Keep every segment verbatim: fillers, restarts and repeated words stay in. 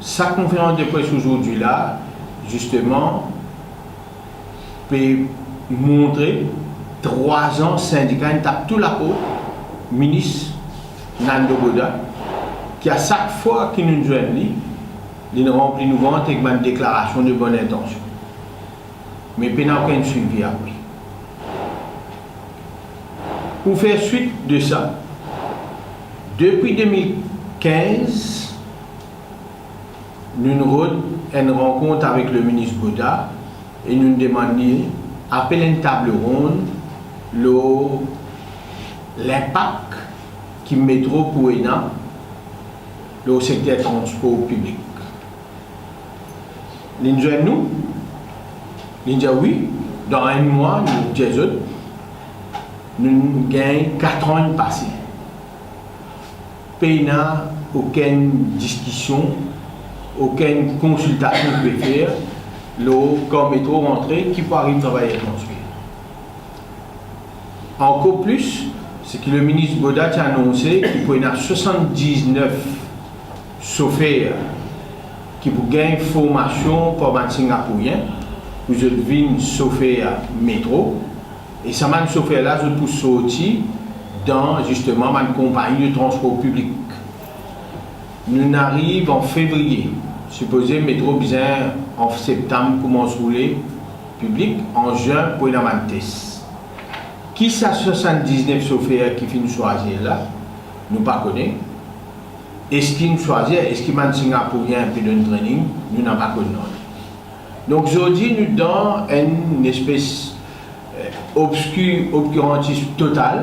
Sa konferans de pres ozordi la, zisteman, pe montre trwa an sindika inn tap tou laport minis Nando Godard, ki a sak fwa ki nou zwenn li, linn ranpli nou vant ek bann deklarasion de bonn intansion. Me pena okenn swivi apre. Pou fer swit de sa, depi de mil kinz, nou rod enn rankont avek le minis Godard e nou demann li apel enn tab ronn lor linpak ki metro pou ena lor sekter transpor piblik. Linn zwenn nou, linn dir wi, dan enn mwa, nou dir zot, nou gagn kat an pase. Pena okenn diskision, okenn konsiltasion ki pe fer lor kan metro rantre, ki pou ariv travayer transpor. Ankor plis, se ki le minis Godard ti anonse ki pou ena swasann-diznef sofer ki pou gagn formasion par bann Singapourien, pou zot vinn sofer metro, e sa bann sofer la, zot pou sorti dan, zisteman, bann konpagni de transpor piblik. Nou'nn ariv an fevriye, sipoze metro bizin an septam koumans roule piblik, an zin pou ena bann tes. Ki sa swasann-diznef sofer ki finn swazir la, nou pa kone. Eski inn swazir, eski bann Singapourien pe donn training, nou napa konn nanye. Donk, zordi, nou dan enn espes, eh, obski-, obskirantism total.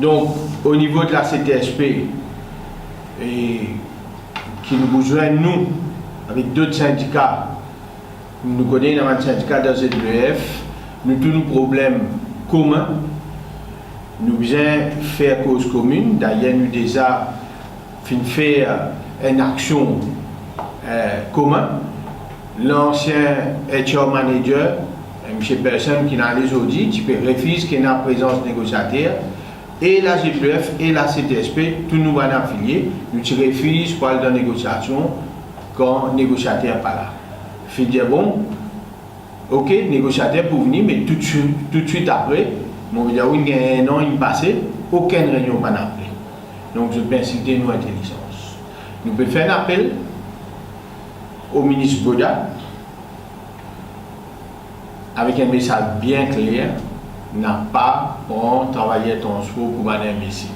Donk, o nivo de la C T S P, e ki nou pou zwenn nou avek dot sindika, nou kone ena bann sindika dan Z W F, nou tou nou problem komin, nou bizin fer koz kominn. Dayer, nou deza finn fer enn aksion, eh, komin. Lansien H R manager, eh, misie Person, ki inn ale zordi, ti pe refiz ki ena prezans negosiater, e la Z W F e la C T S P, tou nou bann afilie, nou ti refiz pou al dan negosiasion kan negosiater pa la. Finn dir, bon, ok, negosiater pou vini, me toutswit, toutswit apre, mo pe dir, wi, gagn enn an inn pase, okenn reynion pa'nn apre. Donk, zot pe insilte nou intelizans. Nou pe fer enn apel o minis Godard avek enn mesaz bien kler, napa pran travayer transpor pou bann inbesil.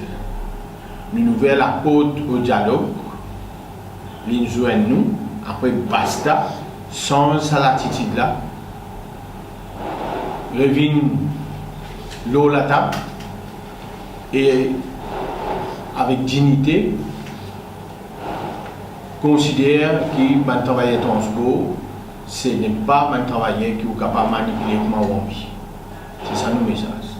Nou'nn ouver laport o dialog, linn zwenn nou, apre basta, sanz sa latitid la, revinn lor latab e avek dinite, konsider ki bann travayer transpor, se nepa bann travayer ki ou kapav manipile kouma ou anvi. Se sa nou mesaz.